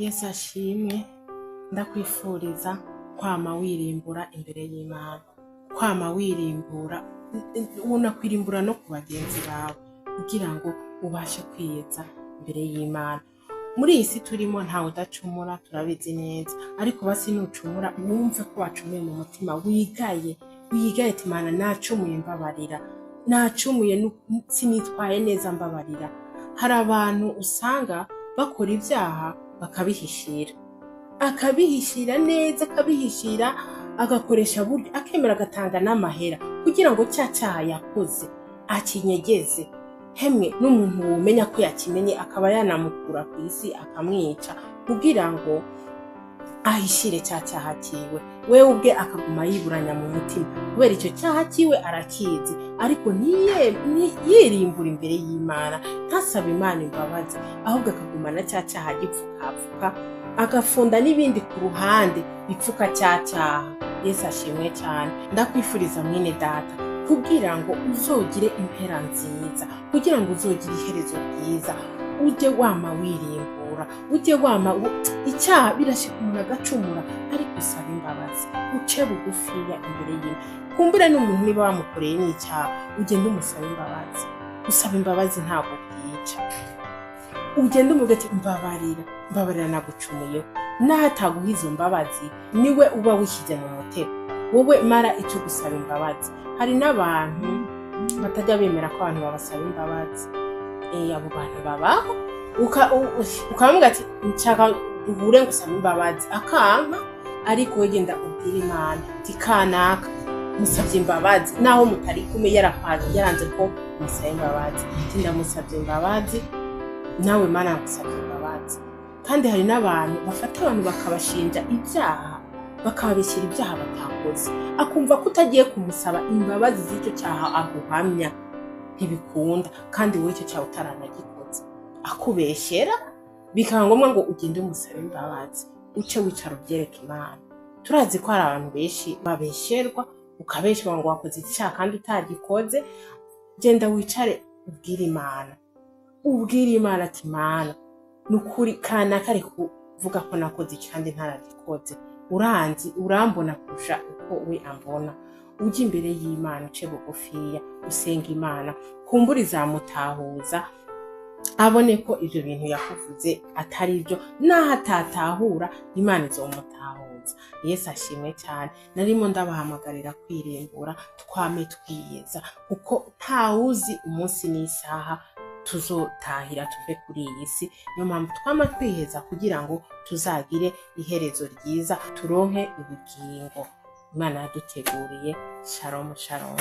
Yesu ashimwe. Ndakwifuriza kwama wirimbura imbere y'Imana, kwama wirimbura, unakwirimbura no ku bagenzi bawe kugira ngo ubashe kwiyeza imbere y'Imana. Muri iyi si turimo ntawe udacumura, turabizi neza, ariko basi nucumura wumve ko wacumuye mu mutima, wigaye, wigaye ati: "Mana, nacumuye, mbabarira, nacumuye, sinitwaye neza, mbabarira." Hari abantu usanga bakora ibyaha bakabihishira, akabihishira neza, akabihishira, agakoresha buryo, akemera agatanga n'amahera kugira ngo cya cyaha yakoze akinyegeze. Hemwe n'umuntu wumenya ko yakimenye akaba yanamukura ku isi, akamwica kugira ngo ahishire cya cyaha kiwe. Wewe ubwe akaguma yiburanya mu mutima kubera icyo cyaha kiwe arakizi, ariko ntiyirimbura imbere y'Imana, ntasabe Imana imbabazi, ahubwo akagumana cya cyaha gipfukapfuka, agafunda n'ibindi ku ruhande bipfuka cya cyaha. Yesu ashimwe cyane. Ndakwifuriza, mwene data, kugira ngo uzogire impera nziza, kugira ngo uzogire iherezo ryiza, ujye wama wirimbura, ujye wama icyaha birashika umuntu agacumura, ariko usaba imbabazi, uce bugufiya imbere y'Imana. Kumbure n'umuntu niba wamukoreye n'icyaha, ugende umusaba imbabazi. Usaba imbabazi ntabwo bwica. Ugende umuga ati: "Mbabarira, mbabarira, nagucumuyeho." Naho ataguha izo mbabazi, niwe uba wishyize mu mutego. Wowe mara icyo gusaba imbabazi. Hari n'abantu batajya bemera ko abantu babasaba imbabazi. Abo bantu babaho. Ukamubwira ati: "Nshaka duhure ngo usabe imbabazi," akanka. Ariko we genda ubwire Imana ati: "Kanaka musabye imbabazi," naho mutari kumwe, yaranze ko musaba imbabazi, ati: "Ndamusabye imbabazi, nawe Mana ngusabye imbabazi." Kandi hari n'abantu bafata abantu bakabashinja ibyaha, bakababeshyira ibyaha batakoze, akumva ko utagiye kumusaba imbabazi z'icyo cyaha aguhamya ntibikunda, kandi wowe icyo cyaha utaranagikoze, akubeshyera, bikaba ngombwa ngo ugende umusabe imbabazi, uce wicara ubyereke Imana. Turazi ko hari abantu benshi babeshyerwa, ukabeshyerwa ngo wakoze icyaha kandi utagikoze. Genda wicare ubwire Imana, ubwire Imana ati: "Mana, ni ukuri kanaka ari kuvuga ko nakoze iki kandi ntaragikoze. Uranzi, urambona kurusha uko we ambona." Ujye imbere y'Imana, uce bugufiya, usenga Imana, kumbura izamutahuza, abone ko ibyo bintu yakuvuze atari byo. Naho atatahura, Imana izomutahuza. Yesu ashimwe cyane. Narimo ndabahamagarira kwirimbura, twame twiyeza, kuko ntawuzi umunsi n'isaha tuzotahira tuve kuri iyi si. Niyo mpamvu twama twiheza kugira ngo tuzagire iherezo ryiza, turonke ubugingo Imana yaduteguriye. Shalom, shalom.